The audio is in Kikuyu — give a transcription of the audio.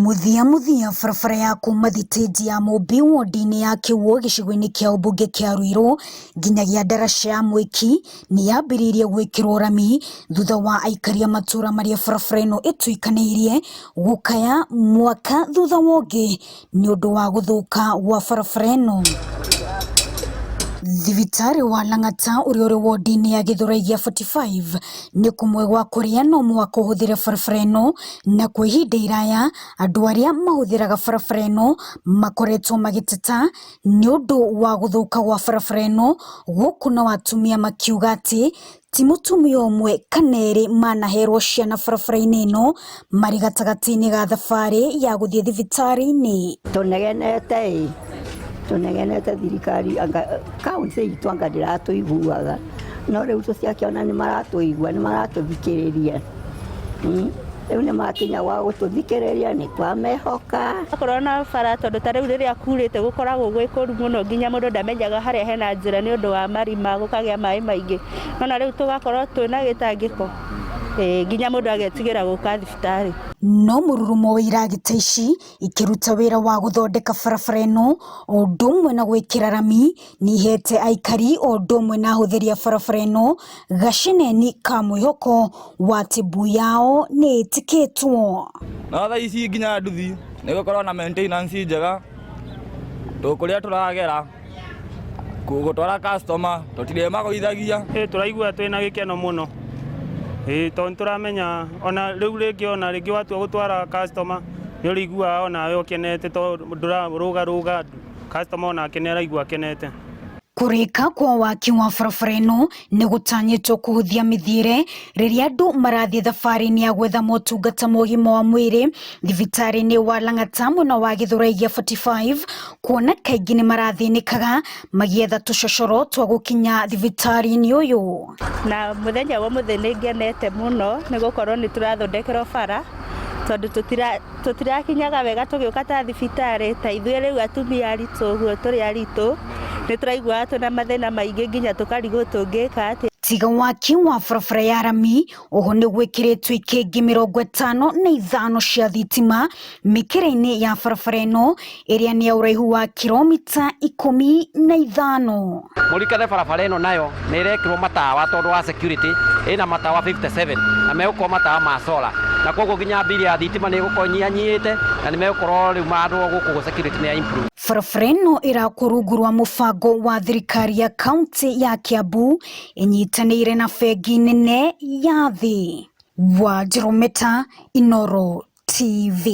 Mũthia mũthia barabara ya kuma thitĩnji ya Mũmbi wondi-inĩ ya Kĩguũ gĩcigo-inĩ kĩa ũmbunge kĩa Ruiru nginyagia ndaraca ya Mwiki nĩ yambĩrĩirie gwĩkĩrwo rami thutha wa aikari a matũra marĩa barabara ĩno ĩtuĩkanĩirie gũkaya mwaka thutha wa ũngĩ nĩ ũndũ wa gũthũka gwa barabara ĩno. Thibitarĩ wa Lang'ata ũrĩa ũrĩ wondi-inĩ ya Gĩthũrai gĩa 45 nĩ kũmwe gwa kũrĩa no mũhaka ũhũthĩre barabara ĩno na kwa ihinda iraya andũ arĩa mahũthĩraga barabara ĩno makoretwo magĩteta nĩ ũndũ wa gũthũka gwa barabara ĩno gũkũ nao atumia makiuga atĩ ti mũtumia ũmwe kana erĩ manaherwo ciana barabara-inĩ ĩno marĩ gatagatĩ-inĩ ga thabarĩ ya gũthiĩ thibitarĩ-inĩ. Tũnegenete ĩ, tũnegenete thirikari anga kaũntĩ itũ anga ndĩratũiguaga, no rĩu tũtiakĩona nĩ maratũigua nĩ maratũthikĩrĩria. Rĩu nĩ makinya gwa gũtũthikĩrĩria nĩ twamehoka. Akorwo na bara tondũ ta rĩu rĩrĩa kurĩte gũkoragwo gwĩ kũru mũno nginya mũndũ ndamenyaga harĩa hena njĩra nĩ ũndũ wa marima gũkagĩa maĩ maingĩ. Nona rĩu tũgakorwo twĩna gĩtangĩko nginya mũndũ agetigĩra gũka thibitarĩ. No mũrurumo wa iragita ici ikĩruta wĩra wa gũthondeka barabara ĩno o ũndũ ũmwe na gwĩkĩra rami nĩ ihete aikari o ũndũ ũmwe na ahũthĩri a barabara ĩno gaceneni ka mwĩhoko wa atĩ mbu yao nĩ ĩtĩkĩtwo. No thaa ici nginya nduthi nĩ gũkorwo na maintenance njega tũkũrĩa tũragera gũtwara customer tũtirĩ magũithagia. Ĩ tũraigua twĩna gĩkeno mũno ĩ tondũ nĩ tũramenya ona rĩu rĩngĩ ona rĩngĩ watua gũtwara customer nĩ ũrĩiguaga onawe ũkenete tondũ ndũrarũgarũga customer onake nĩ araigua akenete. Kũrĩka kwa waki wa barabara ĩno nĩ gũtanyĩtwo kũhũthia mĩthiĩre rĩrĩa andũ marathiĩ thabarĩ-inĩ ya gwetha motungata ma ũgima wa mwĩrĩ thibitarĩ-inĩ wa Lang'ata mwena wa Gĩthũrai gĩa 45 kuona kaingĩ nĩ marathĩnĩkaga magĩetha tũcocoro twa gũkinya thibitarĩ-inĩ ũyũ. Na mũthenya wa ũmũthĩ nĩ ngenete mũno nĩ gũkorwo nĩ tũrathondekerwo bara tondũ tũtirakinyaga wega tũgĩũka ta thibitarĩ ta ithuĩ rĩu atumia aritũ ũguo tũrĩ aritũ nĩ tũraiguaga twĩna mathĩna maingĩ nginya tũkarigwo tũngĩka atĩa. Tiga waki wa barabara ya rami, oho nĩ gwĩkĩrĩtwo ikĩngĩ 55 cia thitima mĩkĩra-inĩ ya barabara ĩno ĩrĩa nĩ ya ũraihu wa kiromita 15. Mũrikane barabara ĩno nayo nĩ ĩrekĩrwo matawa tondũ wa security ĩna matawa 57 na megũkorwo matawa ma solar na koguo nginya mbili ya thitima nĩ ĩgũkorwo ĩnyihanyihĩte na nĩ megũkorwo rĩu mandũ gũkũ security nĩ ya improve. Barabara ĩno ĩrakwo rungu rwa mũbango wa thirikari ya kaunti ya Kiambu ĩnyitanĩire na bengi nene ya thĩ. Wanjirũ Meta, Inooro TV.